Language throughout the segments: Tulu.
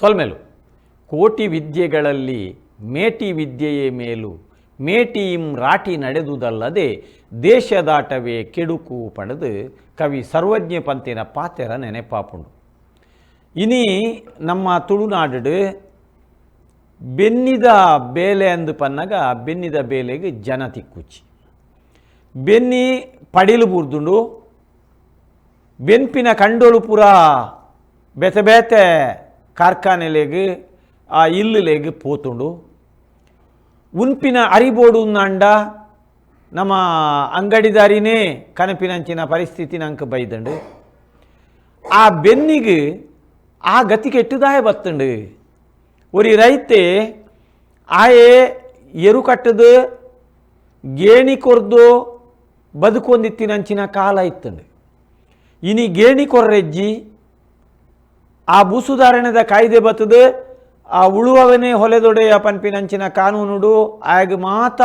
ಸೊಲ್ಮೆಲು ಕೋಟಿ ವಿದ್ಯೆಗಳಲ್ಲಿ ಮೇಟಿ ವಿದ್ಯೆಯೇ ಮೇಲು, ಮೇಟಿಯಿಂ ರಾಟಿ ನಡೆದುದಲ್ಲದೆ ದೇಶದಾಟವೇ ಕೆಡುಕು ಪಡೆದು ಕವಿ ಸರ್ವಜ್ಞ ಪಂತಿನ ಪಾತೆರ ನೆನೆಪಾಪುಂಡು. ಇನಿ ನಮ್ಮ ತುಳುನಾಡು ಬೆನ್ನಿದ ಬೇಲೆ ಅಂದು ಪನ್ನಗ ಬೆನ್ನಿದ ಬೇಲೆಗೆ ಜನ ತಿಕ್ಕುಚಿ, ಬೆನ್ನಿ ಪಡಿಲು ಬೂರ್ದುಂಡು, ಬೆನ್ಪಿನ ಕಂಡೋಳು ಪೂರ ಬೇತೆ ಬೇತೆ ಕಾರ್ಖಾನೆಲೆಗ್ ಆ ಇಲ್ಲುಲೆಗ್ ಪೋತುಂಡು. ಉನ್ಪಿನ ಅರಿಬೋಡು ಅಂಡ ನಮ್ಮ ಅಂಗಡಿದಾರಿನೇ ಕನಪಿನಂಚಿನ ಪರಿಸ್ಥಿತಿ ನಂಗೆ ಬೈದಂಡು. ಆ ಬೆನ್ನಿಗೆ ಆ ಗತಿ ಕೆಟ್ಟದಾಯ ಬತ್ತುಂಡು. ಒರಿ ರೈತೆ ಆಯೆ ಎರು ಕಟ್ಟದು ಗೇಣಿ ಕೊರ್ದು ಬದುಕೊಂದಿತ್ತಿನಂಚಿನ ಕಾಲ ಇತ್ತಂಡು. ಇನಿ ಗೇಣಿ ಕೊರ್ರೆಜ್ಜಿ ಆ ಭೂಸುಧಾರಣೆದ ಕಾಯ್ದೆ ಬತ್ತದು, ಆ ಉಳುವವನೇ ಹೊಲೆದೊಡೆಯ ಪನ್ಪಿನಂಚಿನ ಕಾನೂನುಡು ಆಗ ಮಾತ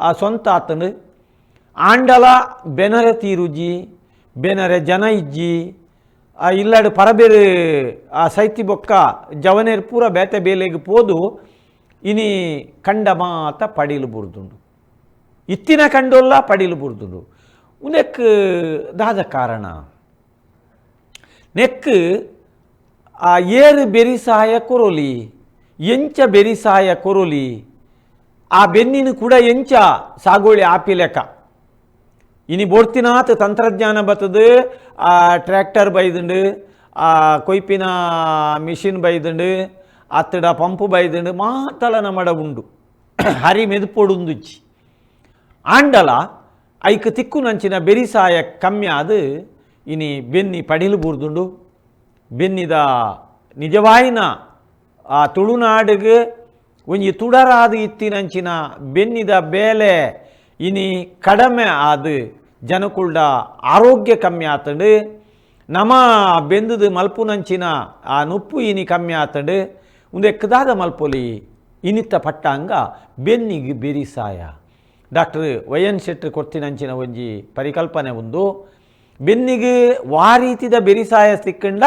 ಆ ಸ್ವಂತ ಆತಂಡು. ಆಂಡಲ ಬೆನರೆ ತೀರುಜಿ, ಬೆನರೆ ಜನ ಇಜ್ಜಿ, ಆ ಇಲ್ಲಾಡು ಪರಬೇರು ಆ ಸೈತಿ ಬೊಕ್ಕ ಜವನೇರು ಪೂರ ಬೇತೆ ಬೇಲೆಗೆ ಪೋದು ಇನಿ ಕಂಡ ಮಾತ ಪಡಿಲು ಬುರ್ದುಂಡು, ಇತ್ತಿನ ಕಂಡೋಲ್ಲ ಪಡಿಲು ಬುರ್ದುಂಡು. ಉನೆಕ್ ದಾದ ಕಾರಣ ನೆಕ್ ಆ ಏರು ಬೆರಿಸಾಯ ಕೊರೊಲಿ, ಎಂಚ ಬೆರಿಸಾಯ ಕೊರೊಲಿ, ಆ ಬೆನ್ನಿನ ಕೂಡ ಎಂಚ ಸಾಗೋಳಿ ಆಪಿಲೆಕ. ಇನಿ ಬೋಡ್ತಿನಾತ್ ತಂತ್ರಜ್ಞಾನ ಬತ್ತದು, ಆ ಟ್ರ್ಯಾಕ್ಟರ್ ಬೈದುಂಡು, ಆ ಕೊಯ್ಪಿನ ಮಿಷಿನ್ ಬೈದುಂಡು, ಅತ್ತಡ ಪಂಪು ಬೈದುಂಡು, ಮಾತಲ ನಮಡ ಉಂಡು, ಹರಿ ಮೆದುಪೊಡುಂದುಚ್ಚಿ. ಆಂಡಲ ಐಕ್ ತಿಕ್ಕುನಂಚಿನ ಬೆರಿಸಾಯ ಕಮ್ಮಿ ಆದು ಇನಿ ಬೆನ್ನಿ ಪಡಿಲು ಬೂರ್ದುಂಡು. ಬೆನ್ನಿದ ನಿಜವಾಯಿನ ಆ ತುಳುನಾಡಿಗೆ ಒಂಜಿ ತುಡರಾದ ಇತ್ತಿನಂಚಿನ ಬೆನ್ನಿದ ಬೇಲೆ ಇನಿ ಕಡಿಮೆ ಆದು ಜನಕುಲ್ಡ ಆರೋಗ್ಯ ಕಮ್ಮಿ ಆತಂಡು, ನಮ ಬೆಂದದು ಮಲ್ಪುನಂಚಿನ ಆ ನುಪ್ಪು ಇನಿ ಕಮ್ಮಿ ಆತಂಡು. ಒಂದು ಎಕ್ಕದಾದ ಮಲ್ಪೊಲಿ ಇನಿತ್ತ ಪಟ್ಟಾಂಗ ಬೆನ್ನಿಗೆ ಬೆರಿಸಾಯ. Doctor Y N ಶೆಟ್ರು ಕೊಡ್ತಿನಂಚಿನ ಒಂಜಿ ಪರಿಕಲ್ಪನೆ ಉಂದು. ಬೆನ್ನಿಗೆ ವಾರೀತಿದ ಬೆರಿಸಾಯ ಸಿಕ್ಕಂಡ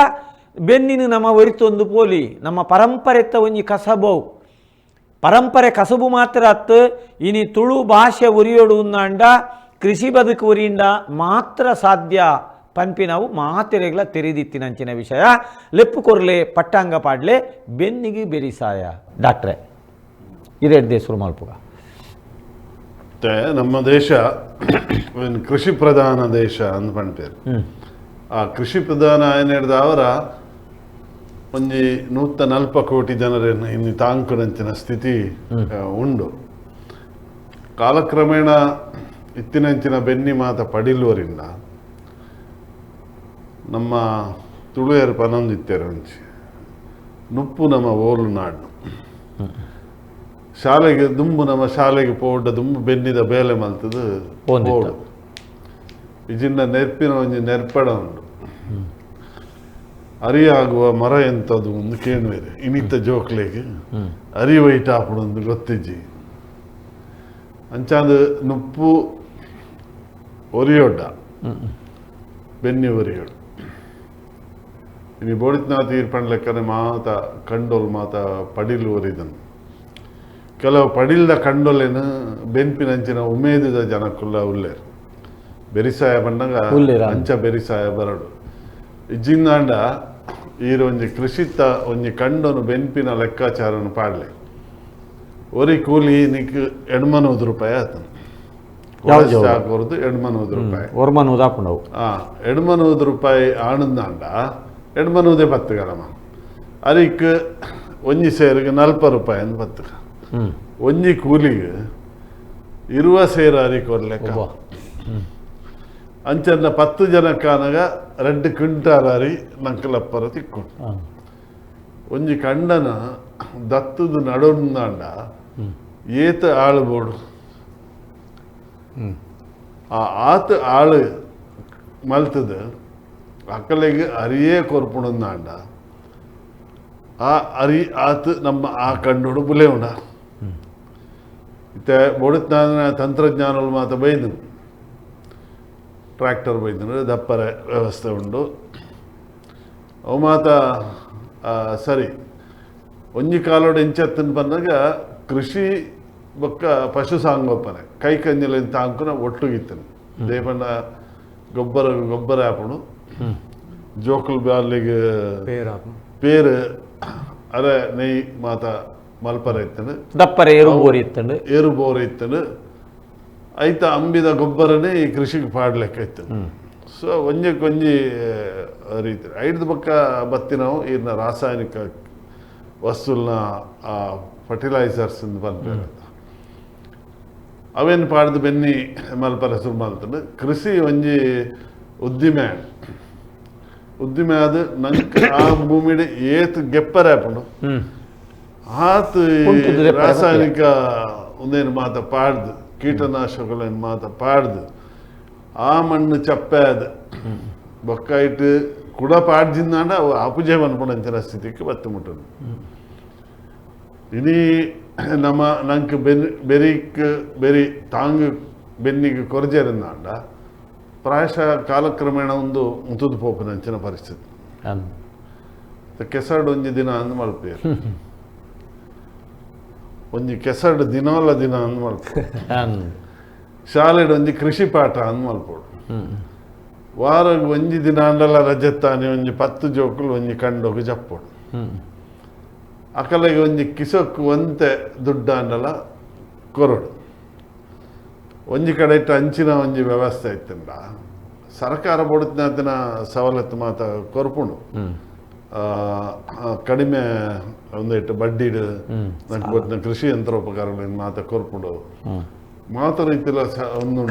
ಬೆನ್ನಿನ ನಮ್ಮ ಒರಿತೊಂದು ಪೋಲಿ, ನಮ್ಮ ಪರಂಪರೆತ್ತ ಒಂಜಿ ಕಸಬವು, ಪರಂಪರೆ ಕಸಬು ಮಾತ್ರ ಅತ್ತು ಇನಿ ತುಳು ಭಾಷೆ ಉರಿಯೋಡು ಉನ್ನಾಂಡ ಕೃಷಿ ಬದುಕು ಉರಿಂಡ ಮಾತ್ರ ಸಾಧ್ಯ ಪನ್ಪಿನವು ಮಾತೆರೆಗ್ಲ ತೆರೆದಿತ್ತಿನಂಚಿನ ವಿಷಯ. ಲೆಪ್ಪು ಕೊರ್ಲೆ ಪಟ್ಟಾಂಗ ಪಾಡ್ಲೆ ಬೆನ್ನಿಗೆ ಬೆರಿಸಾಯ. ಡಾಕ್ಟ್ರೆ ಇರೆಡ್ ದೇಶರು ಮಲ್ಪುಗ. ನಮ್ಮ ದೇಶ ಕೃಷಿ ಪ್ರಧಾನ ದೇಶ ಅಂದ್ ಪಣ್ಪೇರು. ಆ ಕೃಷಿ ಪ್ರಧಾನ ಅವರ ಒಂಜಿ 140 ಕೋಟಿ ಜನರನ್ನು ಇನ್ನು ತಾಂಕುನಂಚಿನ ಸ್ಥಿತಿ ಉಂಡು. ಕಾಲಕ್ರಮೇಣ ಇತ್ತಿನಂಚಿನ ಬೆನ್ನಿ ಮಾತ ಪಡಿಲುವರಿಂದ ನಮ್ಮ ತುಳುಯರು ಪನೊಂದಿತ್ತೇರು ಒಂಜಿ ನುಪ್ಪು ನಮ್ಮ ಓಲು ನಾಡು. ಶಾಲೆಗೆ ದುಂಬು ನಮ್ಮ ಶಾಲೆಗೆ ಪೋಡ ದುಂಬು ಬೆನ್ನಿದ ಬೇಲೆ ಮಲ್ತದು ಪೋಡು ಇಜಿನ್ನ ನೆರ್ಪಿನ ಒಂಜಿ ನೆರ್ಪಡ ಉಂಡು. ಅರಿಯಾಗುವ ಮರ ಎಂಥದ್ದು ಒಂದು ಕೇಳುವೇರೆ ಇನ್ನಿತ್ತ ಜೋಕ್ಲೆಗೆ ಅರಿ ವೈಟ್ ಆಪುಡೊಂದು ಗೊತ್ತಿಜ್ಜಿ. ಅಂಚಾದ ನುಪ್ಪು ಒರಿಯೊಡ್ಡ ಬೆನ್ನಿ ಒರಿಯೋಡು ಇನಿ ಬೋಡಿತ್ನಾಥ ತೀರ್ಪಣ್ ಲೆಕ್ಕನೆ ಮಾತ ಕಂಡೋಲ್ ಮಾತ ಪಡಿಲು ಒರಿದನು. ಕೆಲವು ಪಡಿಲ್ದ ಕಂಡೋಲೇನು ಬೆನ್ಪಿನಂಚಿನ ಉಮೇದಿದ ಜನಕ್ಕುಲ್ಲ ಉಲ್ಲೇರು ಬೆರಿಸಾಯ ಬಂಡಾಗ ಅಂಚ ಬೆರಿಸಾಯ ಬರಡು. ಇಜ್ಜಿಂದಾಂಡ ಈರು ಒಂಜಿ ಕೃಷಿತ ಒಂಜಿ ಕಂಡನು ಬೆನ್ಪಿನ ಲೆಕ್ಕಾಚಾರನು ಪಾಡಲೆ. ಒರಿ ಕೂಲಿ ನಿಕ್ 800 ರೂಪಾಯಿ ಆತನು ಕೊರದು 800 ರೂಪಾಯಿ ಒರ್ಮನೂರು 800 ರೂಪಾಯಿ ಆಣಂದಾಂಡ 800 ಪತ್ತುಗಲಮ ಅರಿಕ್ ಒಂಜಿ ಸೇರಿಗೆ 40 ರೂಪಾಯಿ ಅಂದ್ ಪತ್ತುಗ ಒಂಜಿ ಕೂಲಿಗೆ 20 ಸೇರು ಅರಿಕ್ ಒಂದು ಲೆಕ್ಕ. ಅಂಚನ್ನ 10 ಜನಕ್ಕಾನಗ 2 ಕ್ವಿಂಟಾಲ್ ಅರಿ ನಂಕಲಪ್ಪರ ತಿಕ್ಕೊಂಡು ಒಂಜಿ ಕಂಡನ ದತ್ತದ ನಡೊಂದಾಂಡ ಏತ ಆಳು ಬೋಡು ಆ ಆತ ಆಳು ಮಲ್ತದ ಅಕ್ಕಲೆಗೆ ಅರಿಯೇ ಕೊರ್ಪುಣಂದಾಂಡ ಆ ಅರಿ ಆತ ನಮ್ಮ ಆ ಕಂಡೋಡು ಬುಲೆ ಉಂಡ. ಇತ್ತೆ ಬೋಡಿತ್ನಾನ ತಂತ್ರಜ್ಞಾನಗಳು ಮಾತ ಬೈದನು, ಟ್ರ್ಯಾಕ್ಟರ್ ಬೈದನು, ದಪ್ಪರೆ ವ್ಯವಸ್ಥೆ ಉಂಡು ಅವು ಮಾತ ಸರಿ. ಒಂಜಿ ಕಾಲೋಡು ಎಂಚತ್ತನ್ ಬಂದಾಗ ಕೃಷಿ ಬೊಕ್ಕ ಪಶು ಸಾಂಗೋಪನೆ ಕೈ ಕಂಜಲಿನ ತಾಂಕುನ ಒಟ್ಟುಗಿತ್ತನು ದೇಪಣ್ಣ ಗೊಬ್ಬರ ಗೊಬ್ಬರ ಆಪುಣು ಜೋಕುಲ್ ಬ್ಯಾಲಿಗೆ ಪೇರು ಅರೆ ನೆಯ್ ಮಾತ ಮಲ್ಪರ ಇತ್ತನು ದಪ್ಪರೆ ಏರು ಬೋರ್ ಇತ್ತಂಡು ಏರು ಬೋರ್ ಇತ್ತನು ಐತ ಅಂಬಿದ ಗೊಬ್ಬರನೇ ಈ ಕೃಷಿಗೆ ಪಾಡ್ಲೆಕ್ಕ ಇತ್ತು. ಸೊ ಒಂಜಕ್ಕೊಂಜಿ ರೀತಿ ಐದು ಪಕ್ಕ ಬತ್ತಿನವು ಈರ್ನ ರಾಸಾಯನಿಕ ವಸ್ತುಲ್ನ ಫರ್ಟಿಲೈಸರ್ಸ್ ಅಂತ ಪನ್ಪೇರು ಅವೇನು ಪಾಡ್ದು ಬೆನ್ನಿ ಮಲ್ಪರ ಶುರು ಮಲ್ತಂಡು ಕೃಷಿ ಒಂಜಿ ಉದ್ದಿಮೆ ಉದ್ದಿಮೆ ಅದು ನಂಗೆ ಆ ಭೂಮಿಡ್ ಏತ್ ಗೆಪ್ಪರೆ ಆಪುಂಡು ಆತ್ ರಾಸಾಯನಿಕ ಒಂದೇನು ಮಾತ ಪಾಡ್ದು ಕೀಟನಾಶಕಗಳೇನು ಮಾತ ಪಾಡ್ದು ಆ ಮಣ್ಣು ಚಪ್ಪೆ ಅದು ಬೊಕ್ಕ ಇಟ್ಟು ಕೂಡ ಪಾಡ್ಜಿಂದಾಂಡ ಅವು ಅಪುಜೆ ಮನ್ಪುಣಂಚಿನ ಸ್ಥಿತಿಗೆ ಬತ್ತು ಮುಟ್ಟುಂಡು. ಇಡೀ ನಮ್ಮ ನಂಗೆ ಬೆರಿಕ್ ಬೆರಿ ತಾಂಗ್ ಬೆನ್ನಿಗೆ ಕೊರಜೇರಿಂದಾಂಡ ಪ್ರಾಯಶಃ ಕಾಲಕ್ರಮೇಣ ಒಂದು ಮುತುದು ಪೋಪುನಂಚಿನ ಪರಿಸ್ಥಿತಿ. ಕೆಸರ್ಡ್ ಒಂಜಿ ದಿನ ಅಂದ್ ಮಲ್ಪೇರು ಒಂಜಿ ಕೆಸರ್ಡ್ ದಿನವಲ್ಲ ದಿನ ಅಂದ್ ಮಲ್ಪು ಶಾಲೆಡ್ ಒಂಜಿ ಕೃಷಿ ಪಾಠ ಅಂದ್ ಮಲ್ಪೋಡು ವಾರ ಒಂಜಿ ದಿನ ಅಂಡಲ ರಜೆತ್ತಾನೆ ಒಂಜಿ 10 ಜೋಕುಲು ಒಂಜಿ ಕಂಡೋಗಿ ಜಪ್ಪೋಡು ಅಕಲೆಗೆ ಒಂಜಿ ಕಿಸಕ್ಕು ಒಂತೆ ದುಡ್ಡು ಅಂಡಲ ಕೊರಡು ಒಂಜಿ ಕಡೆ ಇಟ್ಟು ಅಂಚಿನ ಒಂಜಿ ವ್ಯವಸ್ಥೆ ಇತ್ತಂಡ ಸರ್ಕಾರ ಬೊಡುತ್ತಿನ ಸವಲತ್ತು ಮಾತ ಕೊರ್ಪುಂಡು ಕಡಿಮೆ ಒಂದಿಟ್ಟು ಬಡ್ಡಿಡು ನಂಗೆ ಗೊತ್ತಿನ ಕೃಷಿ ಯಂತ್ರೋಪಕರಣ ಮಾತ ಕೊರ್ಪುಂಡು ಮಾತ ರೀತಿಲ ಒಂದು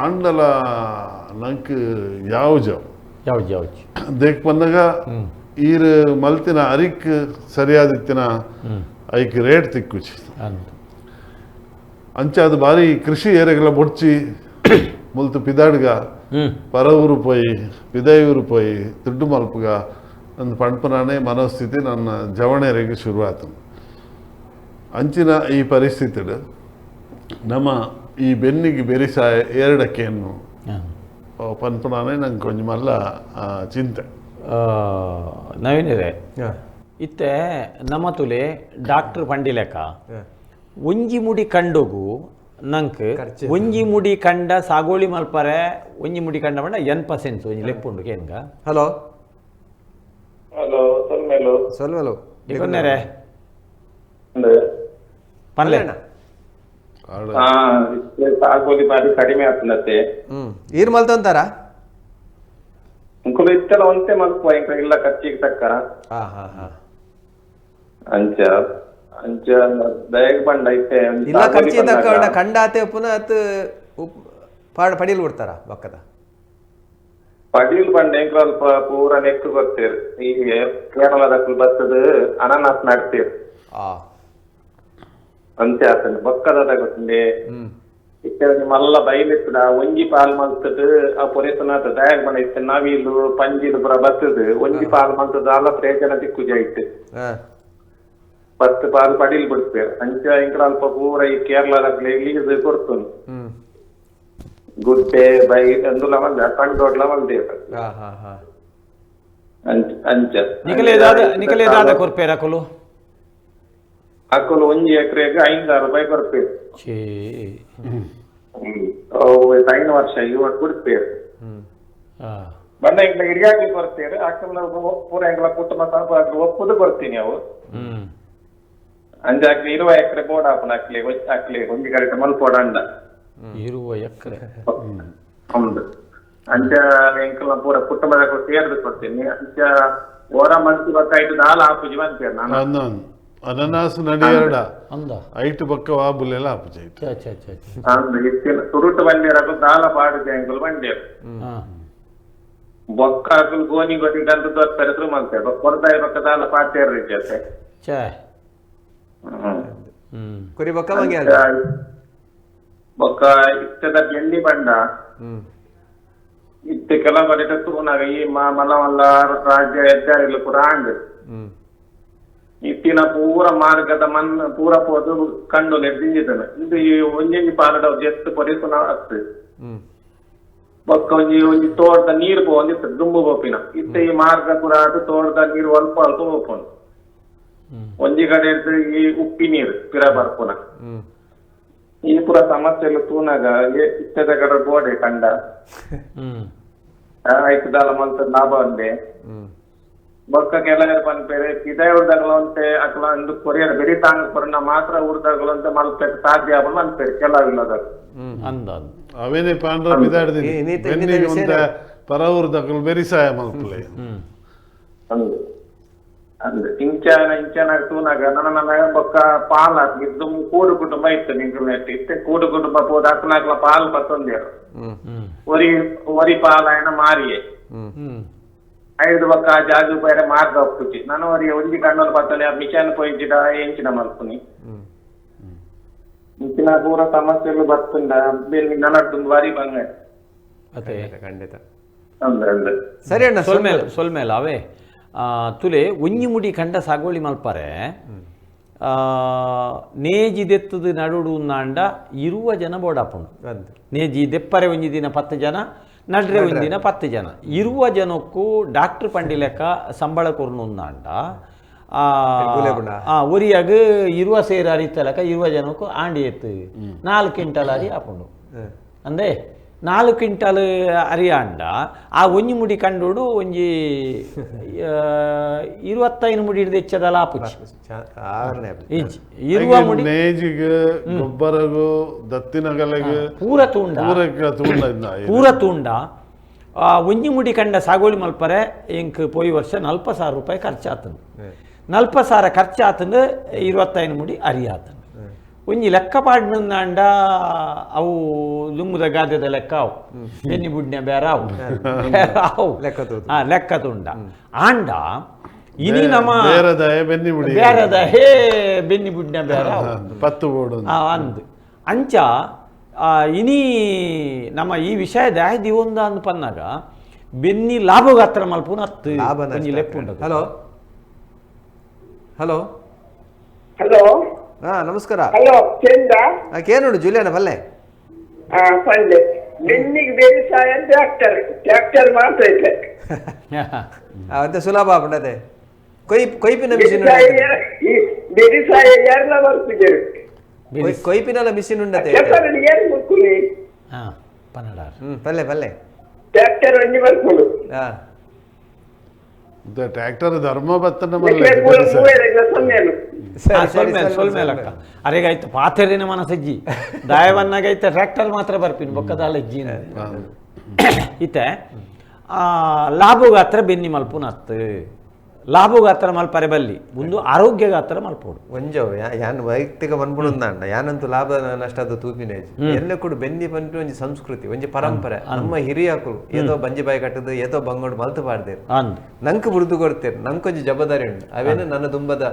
ಆಂಡಲ ನಂಗೆ ಯಾವ ಜಾವ್ ಯಾವ ದೇಕ್ ಬಂದಾಗ ಈರು ಮಲ್ತಿನ ಅರಿಕ್ ಸರಿಯಾದಿತ್ತಿನ ಐಕ್ ರೇಟ್ ತಿಕ್ಕುಚಿ ಅಂಚೆ ಅದು ಭಾರಿ ಕೃಷಿ ಏರಿಯಾಗಳ ಬೊಡ್ಚಿ ಮುಲ್ತು ಪಿದಾಡ್ಗ ಪರ ಊರು ಪೋಯಿ ಪಿದೈ ಊರು ಪೋಯಿ ದುಡ್ಡು ಮಲ್ಪುಗ ಅಂದ್ ಪಂಪನಾನೇ ಮನಸ್ಥಿತಿ ನನ್ನ ಜವಣೆರಿಗೆ ಶುರುವಾತು. ಅಂಚಿನ ಈ ಪರಿಸ್ಥಿತಿ ನಮ್ಮ ಈ ಬೆನ್ನಿಗೆ ಬೆರಿಸಾಯ ಎರಡಕ್ಕೇನು ಪನ್ಪನಾನೇ ನಂಗೆ ಕೊಂಚ ಮಲ್ಲ ಚಿಂತೆ. ನವೀನರೇ ಇತ್ತೆ ನಮ್ಮ ತುಲೆ ಡಾಕ್ಟರ್ ಪಂಡಿಲೆಕ್ಕ ಒಂಜಿ ಮುಡಿ ಕಂಡೋಗು ನಂಕ್ ಒಂಜಿ ಮುಡಿ ಕಂಡ ಸಾಗೋಳಿ ಮಲ್ಪರೆ ಒಂಜಿ ಮುಡಿ ಕಂಡ ಪಂಡ 8% ಒಂಜಿ ಲೆಪ್ಪುಂಡು ಕೇನ್ಗ. ಹಲೋ ಹಲೋ ಸೊಲ್ಮೆಲು ಸೊಲ್ಮೆಲು ದಿಕೊನ್ನೆರೆ ಪನ್ಲೆ ಸಾಗೋಲಿ ಬಾರಿ ಕಡಿಮೆ ಆತನತೆ. ಈರ್ ಮಲ್ತಂತಾರ ಇಂಕುಲು ಇತ್ತೆಲ್ಲ ಒಂತೆ ಮಲ್ಪ ಇಂಕ ಇಲ್ಲ ಖರ್ಚಿಗೆ ತಕ್ಕ ಅಂಚ ಅಂಚ ದಯಗ್ ಬಂಡ ಇತ್ತೆ ಇಲ್ಲ ಖರ್ಚಿಗೆ ತಕ್ಕ ಕಂಡಾತೆ ಪುನಃ ಅತ್ ಪಾಡ ಪಡೀಲ್ ಬಿಡ್ತಾರ ಬಕ್ಕದ ಪಡೀಲ್ ಬಂಡ ಎಂಕ್ಲ ಅಲ್ಪ ಪೂರ ನೆಕ್ಕು ಗೊತ್ತೇರ್ ಈ ಕೇರಳದಕ್ಕೂ ಬತ್ತದ ಅನಾನಸ್ ನಡ್ತೀರ್ ಅಂಚೆ ಆತನ ಬಕ್ಕದ ಗೊತ್ತುಂಡೆ ಇತ್ತೆ ಮಲ್ಲ ಬೈಲಿತ್ತದ ಒಂಜಿ ಪಾಲ್ ಮಲ್ತದ ಆ ಪೊರೇಸನಾಥ ದಯಾಗ್ ಬಂಡ ಇತ್ತೆ ನವಿಲು ಪಂಜಿಲು ಪೂರ ಬತ್ತದ ಒಂಜಿ ಪಾಲ್ ಮಲ್ತದ ಅಲ್ಲ ಪ್ರಯೋಜನ ದಿಕ್ಕುಜ ಇತ್ತು 10 ಪಾಲ್ ಪಡೀಲ್ ಬಿಡ್ತೇವೆ ಅಂಚ ಇಂಕ್ಲ ಅಲ್ಪ ಪೂರ ಈ ಕೇರಳದಕ್ಲೆ ಲೀಸ್ ಕೊಡ್ತುನು ಗುಡ್ಡೆ ಬೈ ಅಂದುಲ ಮಲ್ದ ಕಂಡೋಡ್ಲ ಮಲ್ದೇವ್ ಅಂಚ ಅಂಚ ನಿಕಲೆ ದಾದ ಕೊರ್ಪೇರ ಅಕುಲು ಅಕುಲು ಒಂಜಿ ಎಕರೆಗೆ 5-6 ರೂಪಾಯಿ ಕೊರ್ಪೇರು. 5 ವರ್ಷ ಇವತ್ತು ಕೊಡ್ತೇವೆ ಬಂದ ಎಂಕ್ಲ ಹಿರಿಯಾಗಿ ಕೊಡ್ತೇವೆ ಅಕಲ್ನ ಪೂರ ಎಂಕ್ಲ ಕುಟುಂಬ ಒಪ್ಪುದು ಕೊಡ್ತೀನಿ ಅವು. ಅಂಜಾಕ್ಲಿ 20 ಎಕರೆ ಬೋರ್ಡ್ ಹಾಪುನ ಅಕ್ಲೆ ಅಕ್ಲೆ ಒಂಜಿ ಕರೆಕ್ಟ್ ಮಲ್ಪೋಡ ಅಂಡ 20 ಎಕರೆ ಹೌದು ಅಂಚ ಎಂಕಲ್ನ ಪೂರ ಕುಟುಂಬದ ಸೇರ್ದು ಕೊಡ್ತೀನಿ ಅಂಚ ಓರ ಮನ್ಸಿ ಬಕ್ಕ ಐಟು ದಾಲ ಆಪುಜಿ ಬಂತೇವೆ ನಾನು ಅನನಾಸ್ ನಡಿಯರಡ ಐಟು ಬಕ್ಕ ವಾಬುಲೆಲ್ಲ ಆಪುಜಿ ಅಂದು ಇತ್ತಿನ ತುರುಟು ಬಂದಿರಕು ದಾಲ ಪಾಡುಜಿ ಎಂಕುಲು ಬಂಡೇರು ಬೊಕ್ಕ ಅಕುಲು ಗೋನಿ ಗೊಟ್ಟಿ ಗಂತ ದೊರ್ಪೆರೆ ಶುರು ಮಲ್ತೇವೆ ಕೊರ್ದಾಯ ಬಕ್ಕ ದಾಲ ಪಾತೇರ್ರಿ ಜೊತೆ ಕುರಿ ಬೊಕ್ಕ ಮಂಗೆ ಬೊಕ್ಕ ಇತ್ತದ ಬೆಳ್ಳಿ ಬಂಡ ಇತ್ತೆ ಕೆಲವು ಕಡೆ ತೂನಾಗ ಈ ಮಲ್ಲ ಮಲ್ಲ ರಾಜ್ಯ ಹೆದ್ದಾರಿಲು ಪೂರ ಆಂಡ್ ಇತ್ತಿನ ಪೂರ ಮಾರ್ಗದ ಮಣ್ಣು ಪೂರ ಪೋದು ಕಂಡೋಲೆ ದಿಂಜಿದನ ಇದು ಈ ಒಂಜೊಂಜಿ ಪಾಲಡ ಜೆತ್ತು ಪರಿಸುನ ಅತ್ತು ಬೊಕ್ಕ ಒಂಜಿ ಒಂಜಿ ತೋಟದ ನೀರು ಪೋವೊಂದಿತ್ತು ದುಂಬು ಪೋಪಿನ ಇತ್ತೆ ಈ ಮಾರ್ಗ ಪೂರ ಆಟು ತೋಟದ ನೀರು ಅಲ್ಪ ಅಲ್ಪ ಪೋಪುಂಡು. ಒಂಜಿ ಕಡೆ ಈ ಉಪ್ಪಿ ನೀರು ಪಿರ ಬರ್ಪುನ ಈ ಪೂರ ಸಮಸ್ಯೆಲು ತೂನಾಗ ಇತ್ತದ ಕಡೆ ಬೋಡೆ ಕಂಡ ಐಕ್ ದಾಲ ಮಲ್ತ ಲಾಭ ಉಂಡೆ ಬೊಕ್ಕ ಕೆಲವರು ಪನ್ಪೆರೆ ಪಿದಾಯಿ ಉರ್ದಗಲಂತೆ ಅಕ್ಲ ಒಂದು ಕೊರಿಯರ್ ಬೆರಿ ತಾಂಗ್ ಕೊರನ ಮಾತ್ರ ಉರ್ದಗಲಂತೆ ಮಲ್ಪೆಕ್ ಸಾಧ್ಯ ಆಪುಂಡು ಪನ್ಪೆರ್ ಕೆಲವು ಇಲ್ಲದ ಅಂದ ಅವೇನೆ ಪಾಂಡ್ರ ಬಿದಾಡ್ದಿನಿ ಬೆನ್ನಿಗೆ ಒಂತ ಪರವೂರ್ದಕುಲು ಬೆರಿಸಾಯ ಮಲ್ಪುಲೆ ಅಂದ್ ಅಂದ್ ಇಂಚಾನ ಇಂಚಾನ ತೂನಾಗ ನನ್ನ ನನ್ನ ಬೊಕ್ಕ ಪಾಲ್ ಇದ್ದು ಕೂಡು ಕುಟುಂಬ ಇತ್ತು ನಿಂಕುಲ್ನೆಟ್ ಇತ್ತೆ ಕೂಡು ಕುಟುಂಬ ಪೋದು ಅಕ್ಲಾಕ್ಲ ಪಾಲ್ ಪತ್ತೊಂದೇರು ಒರಿ ಒರಿ ಪಾಲ್ ಆಯನ ಮಾರಿಯೆ ಐದು ಬೊಕ್ಕ ಜಾಗು ಪೈರೆ ಮಾರ್ಗ ಒಪ್ಪುಜಿ ನಾನು ಒರಿ ಒಂಜಿ ಕಣ್ಣಲ್ಲಿ ಪತ್ತೊಂದೆ ಮಿಷನ್ ಪೋಯಿಜಿಡ ಎಂಚಿನ ಮಲ್ಪುನಿ ಇಂಚಿನ ಪೂರ ಸಮಸ್ಯೆಲು ಬತ್ತುಂಡ ಬೆನ್ನಿ ನನಡ್ದು ಬಾರಿ ಬಂಗ ಅದೇ ಖಂಡಿತ ಅಂದ್ ಅಂದ್ ಸರಿ ಅಣ್ಣ. ಸೊಲ್ಮೇಲೆ ಸೊಲ್ಮೇಲೆ ಅವೇ ತುಲೆ ಒಂಜಿ ಮುಡಿ ಕಂಡ ಸಾಗೋಳಿ ಮಲ್ಪರೆ ನೇಜಿ ದೆತ್ತದ ನಡುಡು ನಾಂಡ ಇರುವ ಜನ ಬೋಡಾಪುಂಡು. ನೇಜಿ ದೆಪ್ಪರೆ ಒಂಜಿ ದಿನ 10 ಜನ, ನಡ್ರೆ ಒಂಜಿ ದಿನ 10 ಜನ. ಇರುವ ಜನಕ್ಕೂ ಡಾಕ್ಟರ್ ಪಂಡಿ ಲೆಕ್ಕ ಸಂಬಳ ಕೊರ್ನು ನಾಂಡ ಒರಿಯಾಗ ಇರುವ ಸೇರು ಅರಿತ ಲೆಕ್ಕ ಇರುವ ಜನಕ್ಕೂ ಆಂಡಿ ಎತ್ತು 4 ಕ್ವಿಂಟಲ್ ಅರಿ ಆಪುಂಡು. ಅಂದೆ 4 ಕ್ವಿಂಟಲ್ ಅರಿ ಆಂಡ ಆ ಒಂಜಿ ಮುಡಿ ಕಂಡೋಡು ಒಂಜಿ 25 ಮುಡಿ ಹಿಡ್ದು ಹೆಚ್ಚದಲ್ಲ ಆಪುಜಿ. ಇಜ್ಜಿ ಇರುವ ಮುಡಿ ನೇಜಿಗೆ ಗೊಬ್ಬರಗು ದತ್ತಿನಗಲೆಗೆ ಪೂರ ತೂಂಡ ಪೂರ ತೂಂಡ ಒಂಜಿ ಮುಡಿ ಕಂಡ ಸಾಗೋಳಿ ಮಲ್ಪರೆ ಇಂಕ್ ಪೋಯಿ ವರ್ಷ 40,000 ರೂಪಾಯಿ ಖರ್ಚಾತಂದು. 40,000 ಖರ್ಚಾತಂದು 25 ಮುಡಿ ಅರಿ ಆತಂದು. ಒಂಜಿ ಲೆಕ್ಕ ಪಾಡ್ನಂದಾಂಡ ಅವು ದುಮ್ಮುದ ಗಾದೆದ ಲೆಕ್ಕ ಅವು ಬೆನ್ನಿ ಬುಡ್ನ ಬೇರೆ ಅವು ಅವು ಲೆಕ್ಕ ತುಂಡ ಆಂಡ ಇನಿ ನಮ್ಮ ಬೇರೆದ ಹೇ ಬೆನ್ನಿ ಬುಡ್ನ ಬೇರೆ ಅಂದ್ ಅಂಚ ಇನಿ ನಮ್ಮ ಈ ವಿಷಯ ದಾಯ ದಿವೊಂದ ಅಂದ್ ಪನ್ನಾಗ ಬೆನ್ನಿ ಲಾಭಗಾತ್ರ ಮಲ್ಪುನ ಅತ್ತು ಒಂಜಿ ಲೆಕ್ಕ ಉಂಟು. Hello hello hello ಹಾ ನಮಸ್ಕಾರ. ಹಲೋ ಚಂದ ಕೇನುಂಡು ಜುಲಿಯಾನ ಬಲ್ಲೆ ಪಲ್ಲೆ ಬೆನ್ನಿಗೆ ಬೇಸಾಯ ಟ್ರ್ಯಾಕ್ಟರ್ ಟ್ರ್ಯಾಕ್ಟರ್ ಮಾತ್ರ ಇದೆ. ಅದೇ ಸುಲಭ ಆಪುಂಡು. ಕೊಯ್ಪಿನ ಮಿಷಿನ್ ಬೇಸಾಯ ಯಾರೆಲ್ಲ ಬರ್ತಿದ್ದೇವೆ ಕೊಯ್ಪಿನಲ್ಲ ಮಿಷಿನ್ ಉಂಡತೆ ಪಲ್ಲೆ ಪಲ್ಲೆ ಟ್ರ್ಯಾಕ್ಟರ್ ಒಂಜಿ ಬರ್ಪುಂಡು. ಟ್ರ್ಯಾಕ್ಟರ್ ಧರ್ಮ ಬತ್ತನ ಸೊಲ್ಮೇಲಕ್ಕ ಅರೆಗಾಯ್ತು ಪಾತೆರಿನ ಮನಸ್ಸಜ್ಜಿ ದಾಯವನ್ನಾಗೈತೆ ಟ್ರ್ಯಾಕ್ಟರ್ ಮಾತ್ರ ಬರ್ಪಿನ ಬೊಕ್ಕದಾಲ ಅಜ್ಜಿ ಇತ್ತೆ ಲಾಭಗಾತ್ರ ಬೆನ್ನಿ ಮಲ್ಪುನ ಅತ್ತು ಲಾಭಗಾತ್ರ ಮಲ್ಪರೆ ಬಲ್ಲಿ ಒಂದು ಆರೋಗ್ಯಗಾತ್ರ ಮಲ್ಪೋಡು. ಒಂಜೋ ಯಾನ್ ವೈಯಕ್ತಿಕ ಮನ್ಪುಣಂದಾಂಡ ಯಾನಂತೂ ಲಾಭ ನಷ್ಟದ ತೂಪಿನ ಎಲ್ಲ ಕೂಡ ಬೆನ್ನಿ ಪಂಟು ಒಂಜಿ ಸಂಸ್ಕೃತಿ ಒಂಜಿ ಪರಂಪರೆ. ನಮ್ಮ ಹಿರಿಯಾಕುಲು ಏತೋ ಬಂಜಿ ಬಾಯಿ ಕಟ್ಟದು ಏತೋ ಬಂಗೋಡು ಮಲ್ತು ಪಾಡ್ದೇರು ನಂಕ್ ಬುಡ್ದು ಕೊಡ್ತೇರು ನಂಕೊಂಜಿ ಜವಾಬ್ದಾರಿ ಉಂಟು. ಅವೇನು ನನ್ನ ದುಂಬದ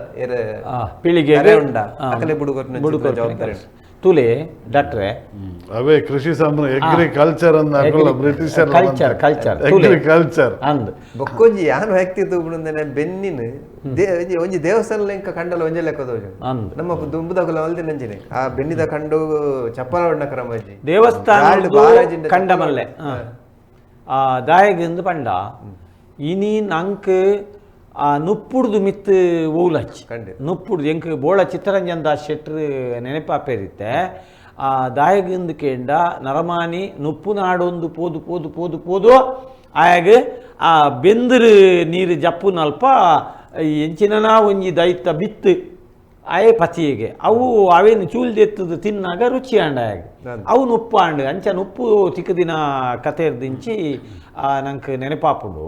ಪೀಳಿಗೆ ಉಂಡ ಅಕಲೆ ಬುಡುಕೊರ್ನ ಜವಾಬ್ದಾರಿ ಉಂಟು. ತುಲೆ ಡಾಕ್ಟ್ರೆ ಅವೇ ಕೃಷಿ ಸಂಬಂಧ ಅಗ್ರಿಕಲ್ಚರ್ ಅಂದ ಬ್ರಿಟಿಷರ್ culture culture agriculture ಅಂದ್ ಬೊಕ್ಕೊಂಜಿ ಯಾನು ವ್ಯಕ್ತಿ ತೂಪುಂಡಂದನೆ ಬೆನ್ನಿನ ಒಂಜಿ ದೇವಸ್ಥಾನ ಇಂಕ ಕಂಡಲ ಒಂಜಿ ಲೆಕ್ಕ ತೋಜು ನಮ್ಮ ದುಂಬುದಕುಲ ಮಲ್ದಿನ ಅಂಚಿನೆ ಆ ಬೆನ್ನಿದ ಕಂಡು ಚಪ್ಪಲ ಹೊಡ್ನ ಕ್ರಮಜ್ಜಿ ದೇವಸ್ಥಾನ ಕಂಡ ಮಲ್ಲೆ ಆ ದಾಯಗಿಂದು ಪಂಡ ಇನಿ ನಂಕ್ ಆ ನುಪ್ಪುಡ್ದು ಮಿತ್ತು ಓಲಚ್ಚಿ ನುಪ್ಪುಡ್ದು ಎಂಕ್ ಬೋಳ ಚಿತ್ತರಂಜನ್ ದಾಸ್ ಶೆಟ್ರು ನೆನಪಾಪೇರಿತ್ತೆ ಆ ದಾಯಗಿಂದು ಕೇಂಡ ನರಮಾನಿ ನುಪ್ಪು ನಾಡೊಂದು ಪೋದು ಪೋದು ಪೋದು ಪೋದು ಆಯಾಗ ಆ ಬೆಂದರು ನೀರು ಜಪ್ಪುನಲ್ಪ ಎಂಚಿನ ಒಂಜಿ ದೈತ ಬಿತ್ತು ಆಯೆ ಪತಿಗೆ ಅವು ಅವೇನು ಚೂಲ್ದೆತ್ತದು ತಿನ್ನಾಗ ರುಚಿ ಆಂಡ ಆಯಾಗ ಅವು ನುಪ್ಪು ಆಂಡು ಅಂಚ ನುಪ್ಪು ತಿಕ್ಕದಿನ ಕತೆ ನಂಗೆ ನೆನಪಾಪುಂಡು.